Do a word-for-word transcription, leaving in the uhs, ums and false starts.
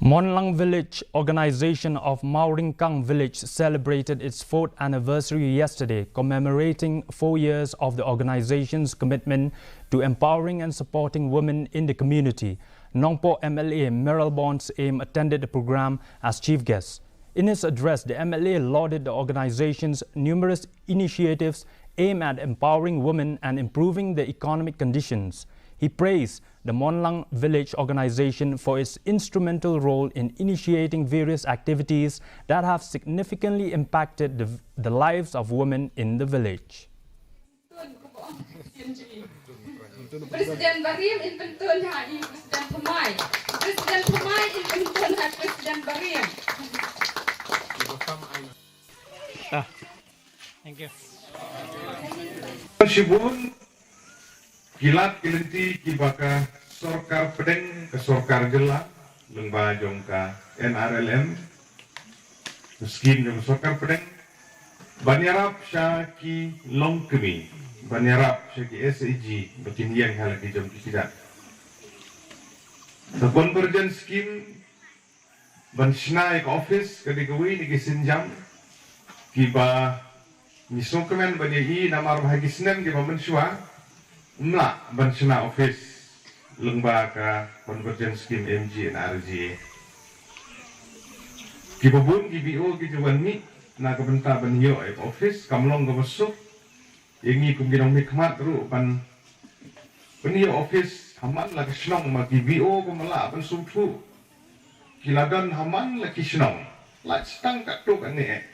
Monlang Village Organization of Mawryngkang Village celebrated its fourth anniversary yesterday, commemorating four years of the organization's commitment to empowering and supporting women in the community. Nongpoh M L A Mayralborn Syiem attended the program as chief guest. In his address, the M L A lauded the organization's numerous initiatives aimed at empowering women and improving their economic conditions. He praised the Monlang Village Organization for its instrumental role in initiating various activities that have significantly impacted the, the lives of women in the village. President Barim in pynthut ha i President Pamai. President Pamai in pynthut ha President Barim. Thank you. Shibun, ki lad ki lynti kiba ka sorkar pdeng, ka sorkar jylla, lyngba jong ka N R L M, ka skim jong ka sorkar pdeng, ban ïarap sha ki longkmie, ban ïarap sha ki S H G, ba kin ïeng ha la ki jong ki kjat. Ka convergence scheme, ban shna ïa ka office ka dei kawei na ki sienjam kiba ngi sngewkmen ban ïohi, namar ba ha ki snem kiba mynshuwa ym lah ban shna office lyngba ka convergence scheme M G N R G A. Kiba bun ki B O ki ju wan mih na ka bynta ban ïoh ïa ka office, kam long kaba suk ïa ngi kum ki nongmihkhmat ruh ban pynïoh office ha man la ka shnong, ma ki B O kumba lah ban sngewthuh ki la don ha man la ki shnong, la tang katto katne.